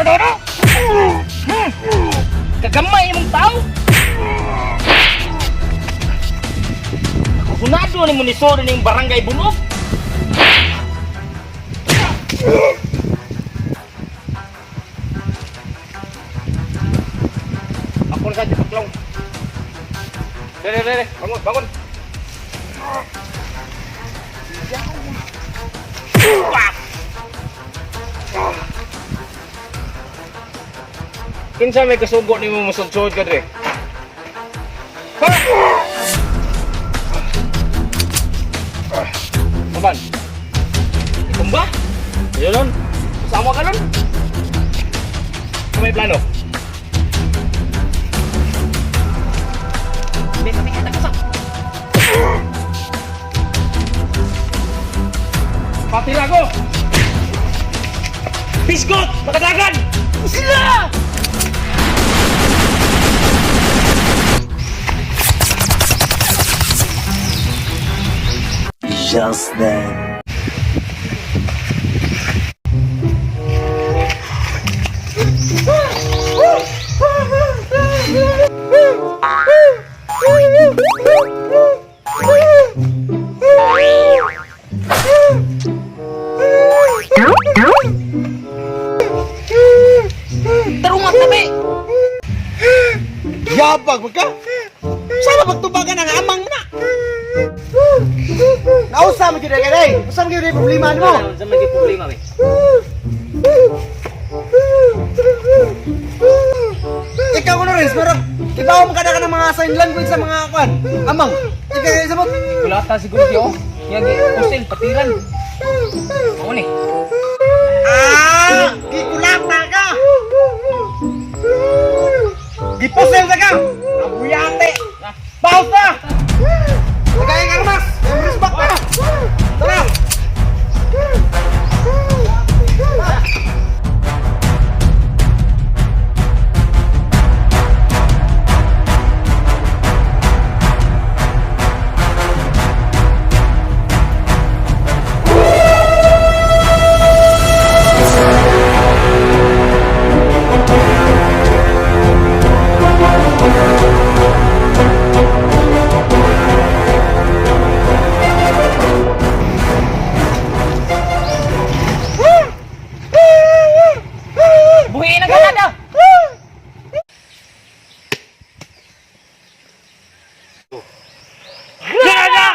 Ano? Kagamay imong tao. Kunado ni mo ni Soro ning barangay Bunog. Ako na sa paklong. Dere, dere, bangon, bangon. Kinsa may kasugo nimo mosudsod ka dre? Ha? Kaban. Tumba? Ayun nun. Sama ka nun. May plano. Hindi kami kita kasap. Patira ko! Biskot! Makadagan! Sila! Just then. Tarungat kami! Yabag man ka? Sama pagtubagan ang amang na. Nausa mo gyud kay. Usa man gyud problema nimo. Ano may problema be? Ikaw ko Lorenz, pero ibaw mo kada ka ng mga sign language sa mga kwan. Amang. Ikaw sa mo. Kulata siguro siya oh. Yang usil patiran. Ako ni. Ah, gikulata ka. Gipusil ta ka. Abuyate. Bawas na. Lagay ang armas. Respect na. Tara. Buhiin ang kanada. Granada!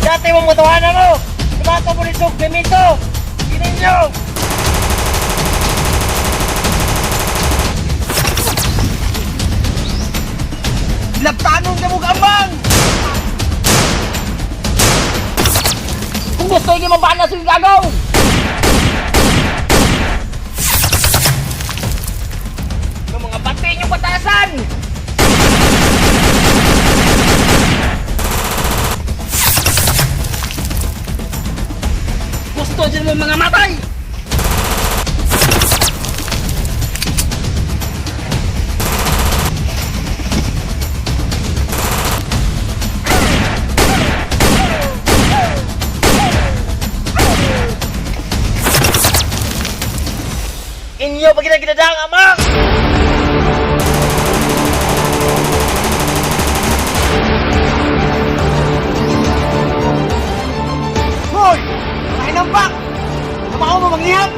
Dati mong matawanan mo! Tumato mo nito, Clemento! Kininyo! Labtanon ka mo amang. Kung gusto nyo mabana sa gagaw! Yung mga bati inyong batasan! Gusto dyan mo mga matay! Inyo pa ginagidadang amang! Hoy! Ay nampak! Kamao mo manghihap!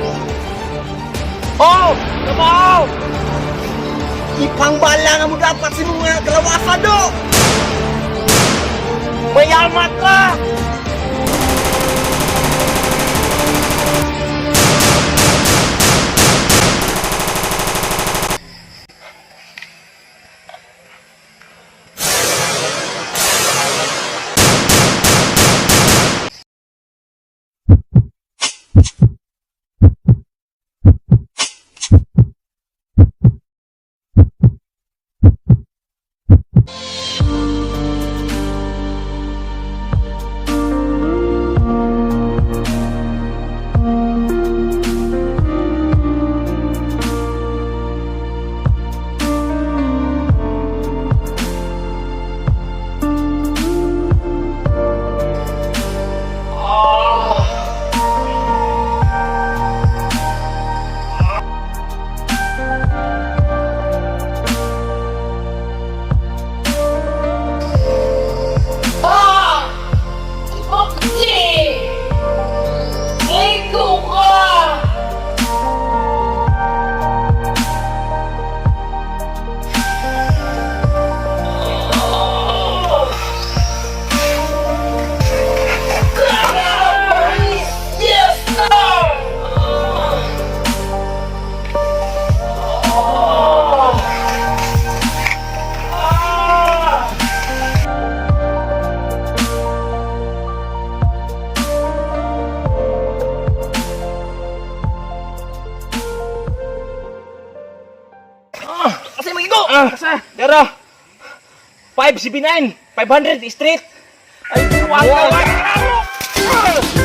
Oh! Tumaw! Ipangbala nga mo dapat sa imong mga kalawasan do! Mayamat ka! Ah, Asa? Dara. 579, 500 street. Ay, wala. Wow.